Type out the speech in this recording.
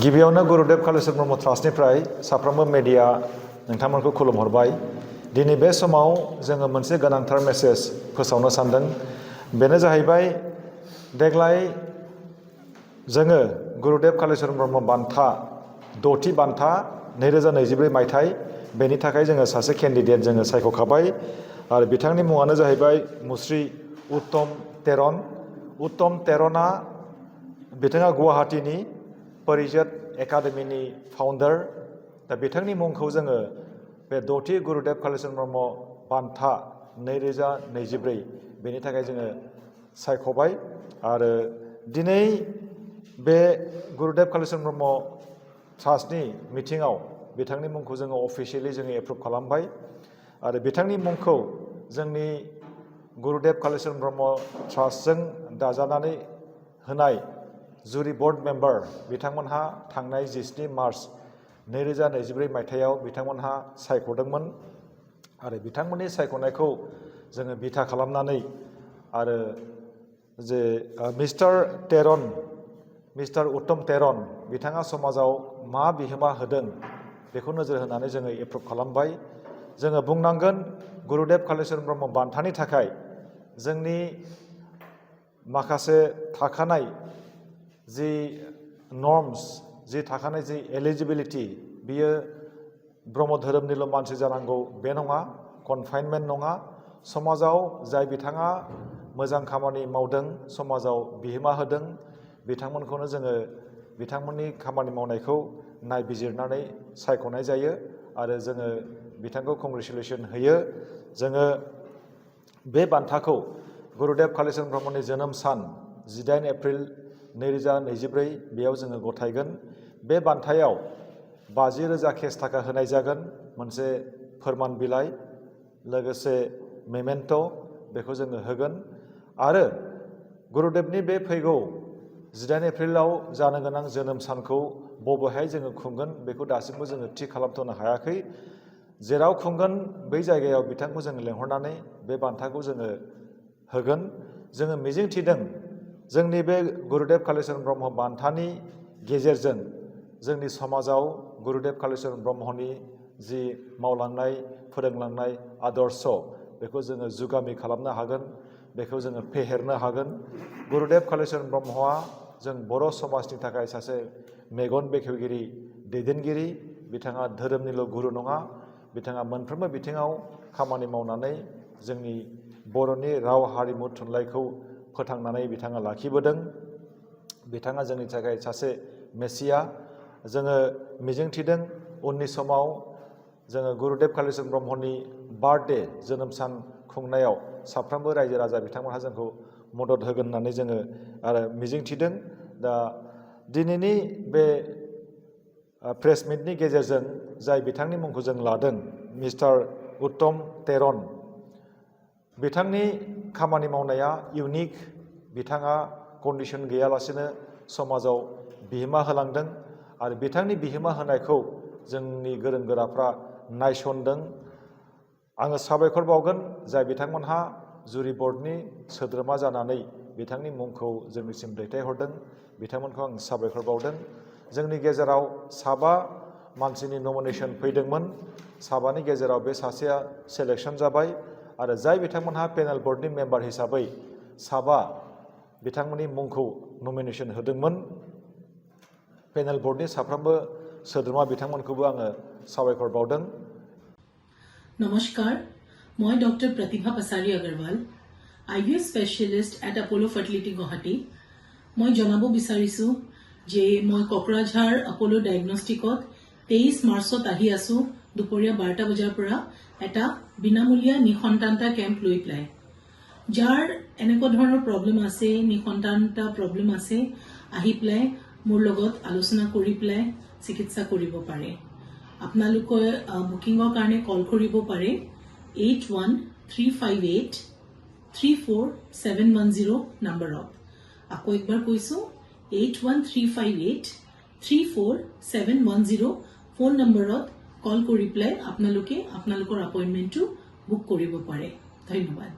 गिबियावनो गुरुदेव कालिचरण ब्रह्म ट्रास्टनिफ्राय साफ्रोमबो मेडिया नोंथांमोनखौ खुलुमहरबाय। दिनै बे समाव जोङो मोनसे गोनांथार मेसेज फोसावनो सानदों। बेनो जाहैबाय देग्लाय जोङो गुरुदेव कालिचरण ब्रह्म बान्था द'थि बान्था 2024 मायथाइ बेनि थाखाय जोङो सासे केन्डिडेट जोङो सायख'खाबाय आरो बिथांनि मुङानो जाहैबाय मुस्रि उत्तम तेरन। उत्तम तेरना बिथाङा गुवाहाटीनि परिजत एकाडेमिनि फाउन्डार। दा बिथांनि मुंखौ जोङो बे द'थि गुरुदेव कालिचरण ब्रह्म बान्था 2024 बेनि थाखाय जोङो सायख'बाय आरो दिनै बे गुरुदेव कालिचरण ब्रह्म ट्रास्टनि मिटिङाव बिथांनि मुंखौ जोङो अफिसियेलि जोङो एप्रुभ खालामबाय आरो बिथांनि मुंखौ जोंनि गुरुदेव कालिचरण ब्रह्म ट्रास्टजों दाजानानै होनाय जुरि बर्ड मेम्बार बिथांमोनहा थांनाय 17 मार्च 2024 मायथाइयाव बिथांमोनहा सायख'दोंमोन आरो बिथांमोननि सायख'नायखौ जोङो बिथा खालामनानै आरो जे मिस्टार उत्तम तेरन बिथाङा समाजाव मा बिहोमा होदों बेखौ नोजोर होनानै जोङो एप्रुभ खालामबाय। जोङो बुंनांगोन गुरुदेव कालिचरण ब्रह्म बान्थानि थाखाय जोंनि माखासे थाखानाय जि नर्म्स जि थाखानाय जि एलिजिबिलिटि बियो ब्रह्म धोरोमनिल' मानसि जानांगौ बे नङा, कनफाइनमेन्ट नङा। समाजाव जाय बिथाङा मोजां खामानि मावदों, समाजाव बिहोमा होदों, बिथांमोनखौनो जोङो बिथांमोननि खामानि मावनायखौ नायबिजिरनानै सायख'नाय जायो आरो जोङो बिथांखौ कंग्रेचुलेसन होयो। जोङो बे बान्थाखौ गुरुदेव कालिचरण ब्रह्मनि जोनोम सान 18 एप्रिल 2024 बेयाव जोङो गथायगोन। बे बान्थायाव 50,000 केस थाखा होनाय जागोन, मोनसे फोरमान बिलाइ लोगोसे मेमेन्ट' बेखौ जोङो होगोन आरो गुरुदेवनि बे फैगौ 18 एप्रिलाव जानो गोनां जोनोम सानखौ बबेहाय जोङो खुंगोन बेखौ दासिमबो जोङो थि खालामथ'नो हायाखै। जेराव खुंगोन बै जायगायाव बिथांखौ जोङो लेंहरनानै बे बान्थाखौ जोङो होगोन। जोङो मिजिंथिदों जोंनि बे गुरुदेव कालिचरण ब्रह्म बान्थानि गेजेरजों जोंनि समाजाव गुरुदेव कालिचरण ब्रह्मनि जि मावलांनाय फोरोंलांनाय आदर्श बेखौ जोङो जुगामि खालामनो हागोन, बेखौ जोङो फेहेरनो हागोन। गुरुदेव कालिचरण ब्रह्मआ जों बर' समाजनि थाखाय सासे मेगन बेखेवगिरि दैदेनगिरि। बिथाङा धोरोमनिल' गुरु नङा, बिथाङा मोनफ्रोमबो बिथिङाव खामानि मावनानै जोंनि बर'नि राव हारिमु थुनलाइखौ फोथांनानै बिथाङा लाखिबोदों। बिथाङा जोंनि थाखाय सासे मेसिया। जोङो मिजिंथिदों उननि समाव जोङो गुरुदेव कालिचरण ब्रह्मनि बार्थडे जोनोम सान खुंनायाव साफ्रोमबो रायजो राजा बिथांमोनहा जोंखौ मदद होगोन होननानै जोङो आरो मिजिंथिदों। दा दिनैनि बे प्रेस मिटनि गेजेरजों जाय बिथांनि मुंखौ जों लादों मिस्टार उत्तम तेरन, बिथांनि खामानि मावनाया इउनिक। बिथाङा कन्डिसन गैयालासेनो समाजाव बिहोमा होलांदों आरो बिथांनि बिहोमा होनायखौ जोंनि गोरों गोराफ्रा नायसनदों। आङो साबायखर बावगोन जाय बिथांमोनहा जुरि बर्डनि सोद्रोमा जानानै बिथांनि मुंखौ जोंनिसिम दैथायहरदों, बिथांमोनखौ आं साबायखर बावदों। जोंनि गेजेराव 7 मानसिनि नमिनेसन फैदोंमोन, 7नि गेजेराव बे सासेया सेलेक्सन जाबाय आरो जाय बिथांमोनहा पेनेल बर्डनि मेम्बार हिसाबै 7 बिथांमोननि मुंखौ नमिनेसन होदोंमोन, पेनेल बर्डनि साफ्रोमबो सोद्रोमा बिथांमोनखौबो आङो साबायखर बावदों। नमस्कार, मैं doctor Pratibha Pasari Agarwal, IVF specialist at Apollo fertility Guwahati. मैं जनाब विचारिছো जे मैं ककराझार अपोलो डायग्नोस्टिकत 23 मार्चत आহি आছো दुपरिया 12টা বজাৰ পৰা এটা বিনামূলীয়া নিসন্তানতা কেম্প লৈ পেলাই। যাৰ এনেকুৱা ধৰণৰ প্ৰব্লেম আছে, নিসন্তানতা প্ৰব্লেম আছে, আহি পেলাই মোৰ লগত আলোচনা কৰি পেলাই চিকিৎসা কৰিব পাৰে। আপোনালোকে বুকিংৰ কাৰণে কল কৰিব পাৰে 8135834710 নম্বৰত। আকৌ একবাৰ কৈছো 8135834710 ফোন নম্বৰত কল কৰি পেলাই আপোনালোকে আপোনালোকৰ এপইণ্টমেণ্টটো বুক কৰিব পাৰে। ধন্যবাদ।